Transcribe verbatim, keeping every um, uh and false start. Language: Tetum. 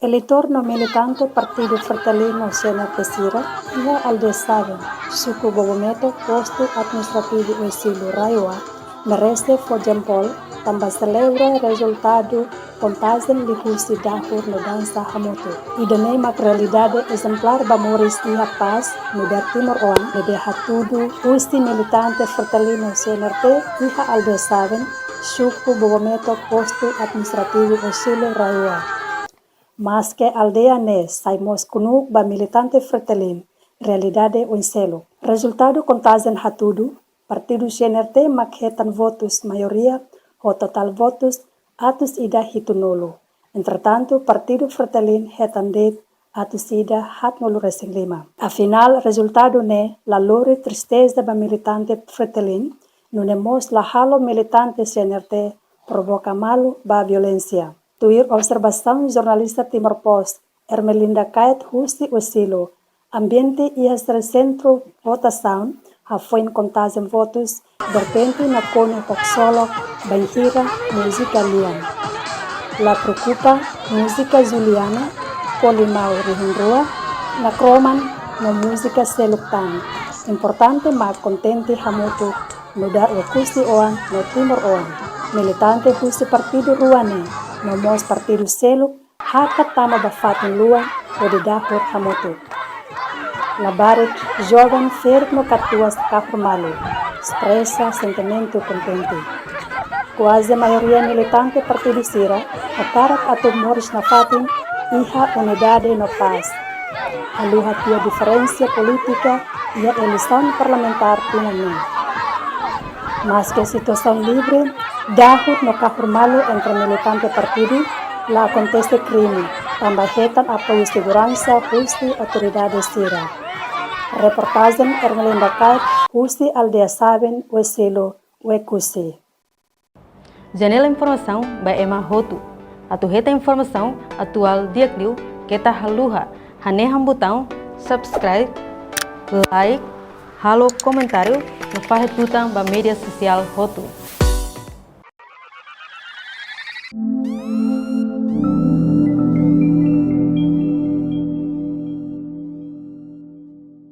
Eleitór no militante Partidu Fretilin no CNRT sira iha Aldeia Saven, Suku Bobometo, Postu Administrativu Oesilo, RAEOA, merese fó jempol tanba selebra rezultadu kontajen liuhusi dahur no dansa hamutuk. Ida-ne'e mak realidade ezemplár ba moris iha pás nu'udar timoroan, ne'ebé hatudu husi militante Fretilin no CNRT iha Aldeia Saven, Suku Bobometo, Postu Administrativu Oesilo, RAEOA. Maske aldeia ne'e sai mós knuuk ba militante Fretilin, realidade oin seluk. Rezultadu kontajen hatudu, partidu CNRT mak hetan votus maioria ho totál votus atus ida hitunulu. Entretantu, partidu Fretilin hetan de'it atus ida haatnulu resin lima. Afinál, rezultadu ne'e la lori tristeza ba militante Fretilin, nune'e mós la halo militante CNRT provoka malu ba violénsia. Tuir observasaun jornalista Timor Post, Ermelinda Kait husi Oesilo, ambiente iha sentru votasaun hafoin kontajen votus derrepente nakonu ho ksolok, bainhira múzika lian. La preokupa, múzika Juliana, Kolimau rihun rua, Nakroman no múzika seluk tan. Importante mak kontente hamutuk nu'udar Oekusi oan no timoroan. Militante husi partidu rua ne'e no mós partidu seluk hakat tama ba fatin luan hodi dahur hamutuk. Labarik joven ferik no katuas kahur malu, espresa sentimentu kontente. Kuaze maioria militante partidu sira hakarak atu moris nafatin iha unidade no pás. Haluha tiha diferensa polítika iha eleisaun parlamentár tinan ne'e. Maske situasaun livre, dahur no kahur malu entre militante partidu, la akontese krime, tanba hetan apoiu seguransa husi autoridade sira. Reportajen Ermelinda Kait husi Aldeia Saven, Oesilo, Oekusi. Janela informasaun ba ema hotu. Atu hetan informasaun atuál di'ak liu, keta haluha hanehan butaun subscribe, like, halo komentáriu no fahe tutan ba média sosiál hotu.